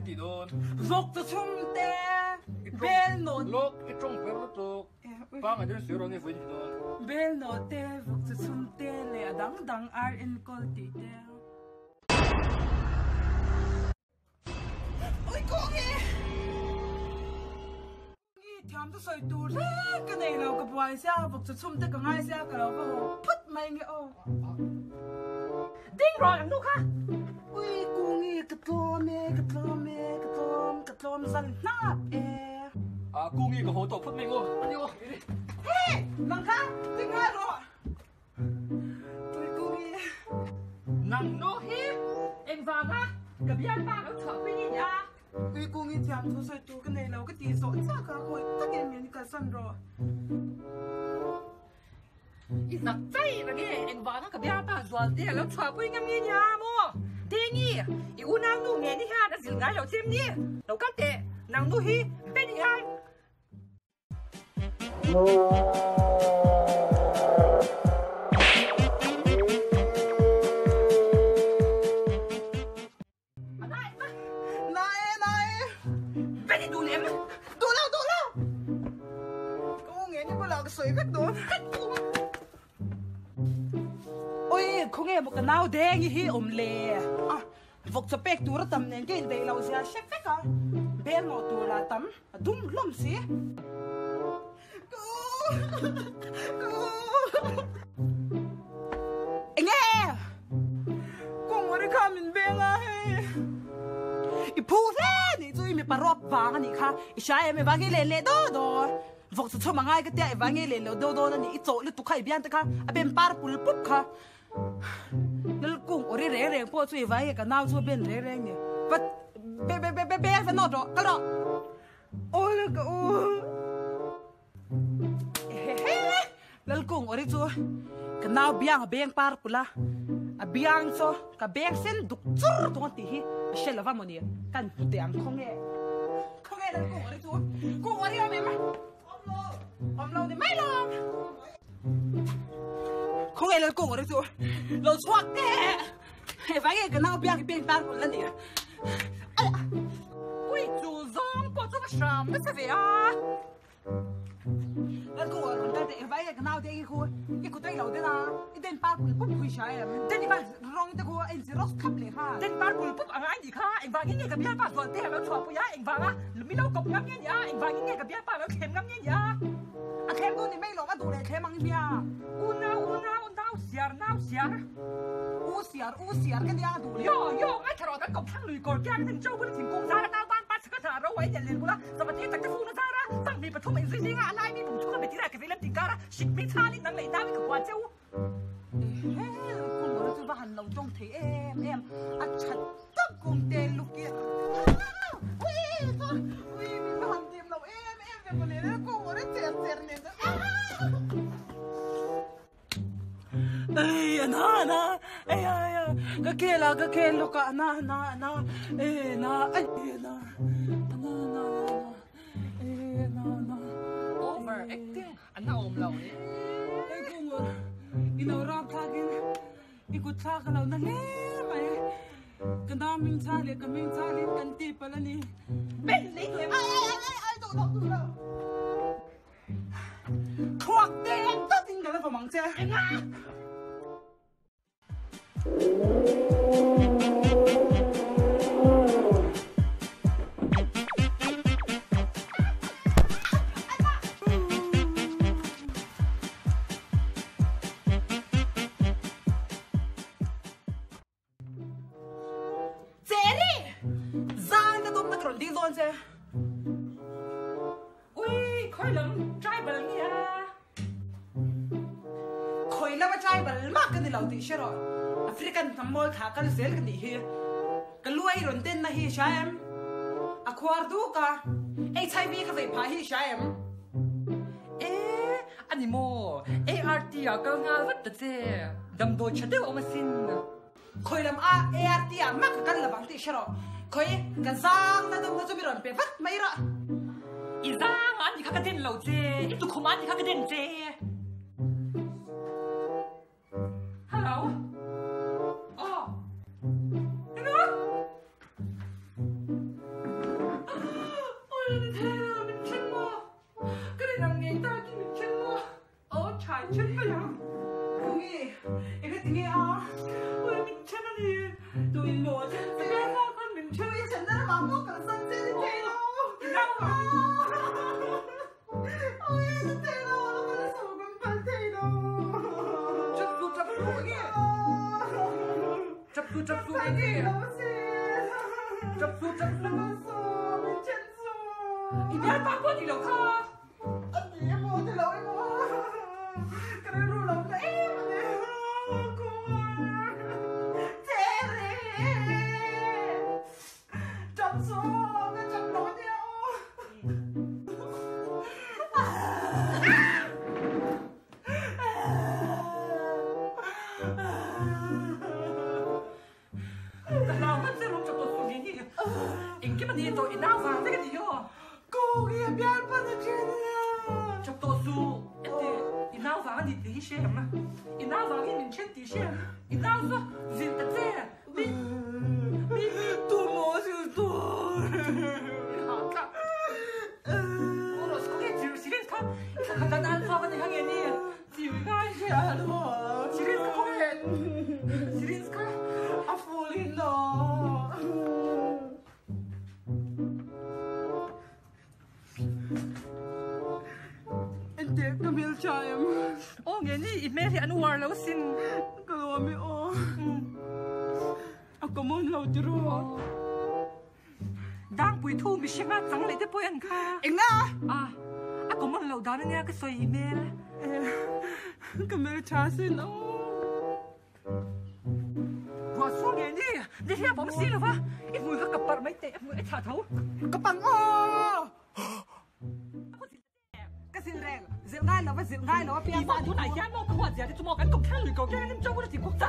tih dawn? Vawk chu chhum te, bel nawt. Lawk, i tawng per lutuk. Pangai deuhin sawi rawh nge vawiin tih dawn? Bel nawt te, vawk chu chhum te leh a dang dang ar enkawl tih te. Ui kawng e! Ngi thiam chu sawi tur hle ka nei lo ka buai sia vawk chu chhum te ka ngai sia ka lo va haw phut mai nge aw. Ding rawh ang nu kha. Ui kungi ka tlawm e ka tlawm e ka tlawm ka tlawm zan hnap e. A kungi ka haw tawh phut mai ngaw ani aw. Hey nang kha ding ngai rawh. Ui kungi. Nang nu hi engvanga ka bialpa lo chhuahpui nge ni a? Ui kung i thiam thu sawi tur ka nei lo ka tih zawh chak a, khawi takin min kalsan rawh. I zak chai reng e, engvanga ka bialpa zual te a lo chhuahpui ngam nge nia maw? Dengi, i unau nu nge ni hian a zil ngai lo che em ni? Lo kal teh, nang nu hi Benny hian. Na e, na e. Veni duh lem. Duh lo, duh lo. Ka u nge ni bulah ka sawi vek dawn. Oi, khawnge maw ka nau deng i hi awm le. A, vawk chaw pek tur a tam nen ka inbeih loh zia hre vek a. Bel mawh tur lah tam, a dum hlawm si. Ka u, ka u. Enge? Kawngawri kha min veng a hei. I phu hle nih chu i mipa rawp vang a nih kha. I hria em i vang hi len leh daw daw. Vawk chu chhawm a ngai ka tia i vang hi len lo daw dawn a nih. I chawh lutuk kha i bian te kha a ben par pul pup kha. Lalkung awri reng reng pawh chu i vang hi ka nau chu a ben reng reng ni. Va be be be be beng va nawt rawh kal rawh. Aw la ka u. Ehehe Lalkung awri chu ka nau biang a beng par pul a, a biang chu ka beng sen duk chur tung a tih hi a hre lova mawni kan hmu teh ang khawnge khawnge Lalkung awri chu kung awri awm em awm lo awm lo ni mai lo khawnge Lalkung awri chu lo chhuak teh hei vang nge ka nau biang hi beng par pul a ni Ui chu zawng pawh chu va hram nasa ve a. Kan ku rawn kal teh vai ka nau te i khu i ku tei lo den a i den par pul pup phui sha em den i ban rawng te khu a in xerox thlap leh kha den par pul pup anga ai nih kha engvangin nge ka bialpa zual te a lo chhuah pui a engvanga mi lo kawp ngam nge ni a engvangin nge ka bialpa lo thlem ngam nge ni a a thlem tu ni mai lo a duh leh thlem ang i hmia unau unau nau siar nau siar u siar u siar ka nia a duh leh yo yo ngai thla rawh kan kawp thlang lui kawr kiang in cho bula thingkung zara nau ban pa chhaka thla ro a in en bula Zawhte tak te fun a zar a, Sanghnih pathum inzui zinga a lai mi pum chhunga betira ke veilam tih kar a, hrik mi chhal in nang leh nau in ka huan che u. Ehe, kawngawr chu va han lo tawng thei em em, a that tak kum te luk i Ui ui min va han dim lo em em ve mawle kawngawr a cher cher nen chuan Ei a na a na ei a ei a ka khel a ka khel lawk a a na a na a na ei a na ei a na a na a na a na ei a na a na Over acting a na awm lo e. Ei kungawr i lo rap thlak in i kut thlak a lo na hle mai ka nau hming chhal leh ka hming chhal in kan ti palh a ni. Ben lei duh em? Ai ai ai ai duh lo duh lo. Thluak te tawt in ka la vawm ang che. Enga? Cherry! Zan ka tumna ka rawn dil dawn che. Ui, khawi lam tribal nge a? Khawi lama tribal mah ka ni lo tih hre rawh. African hnam mawl thla kal zel ka nih hi. Ka lu a i rawn denna hi i hria em? A khuar duk a, HIV ka vei phah hi i hria em? E, a ni maw? ART ah kal nghal vat ta che. Damdawi tha deuh a awm asin. Khawi lam a ART ah mah ka kal lovang tih hre rawh. Khawi, ka zang na dawmna chu mi rawn pe vat mai rawh. I zang ah ni kha ka den lo che, i tukhum ah ni kha ka den che. Hello. Oh. Hello. Then mai ang. Kungi, eng ati nge a? Ui, min then a ni. Tu in maw then che? Ka bialpa khan min then. Tu i then na ramah pawh kalsan che ni thei lo. I nau ang. Ui, ni thei lo, a lo kal suh, kan phal thei lo. Chap su, chap su enge? Chap su, chap su enge? Chap su, chap su. Min then su. I bialpa pawh ni lo kha. A ti emaw ti lo emaw ka rilru lo ta em a ni. Kumar Cherry Chap chu ka chap lo nia aw. Ka hlau hman che rawng chap tawh suh ni ni. Engkim a ni tawh i nau vang vek a ni aw. Kawng hi a bial pan a then a. Chap tawh suh eti i nau vang a ni tih hi hre em a. I nau vang hi min then tih hre em. I nau chu zilh ta che. Mi mi mi. Tu maw zilh tur. I hah tlak. Kawrawh kawng hi chirh syringe kha i thla khat an an chhuak a ni kha nge ni. Chirh ngai hre a lo. Syringe kha kawng e. Syringe kha. A full in lo. Engtiah ka hmel tha em? Aw nge ni i hmel hi an uar lo sin. Ka lawm e aw. A common lo tiraw. Dangpui thu mihringa chang leh te pawh an kha. Enga? A, a common loh dan ania ka sawi i hmel. Ka hmel tha sin aw. Ruah sur ngei ni, ni hian awm si lova, i hmui kha ka parh mai teh, i hmui a chhah tho. Ka pang aw! Ka zilh reng, zilh ngai lova, zilh ngai lova piang pa. Tunah hian maw ka huat zia te chu maw kan kawp kher lui ko kher a nim chauh a ti bawk ta.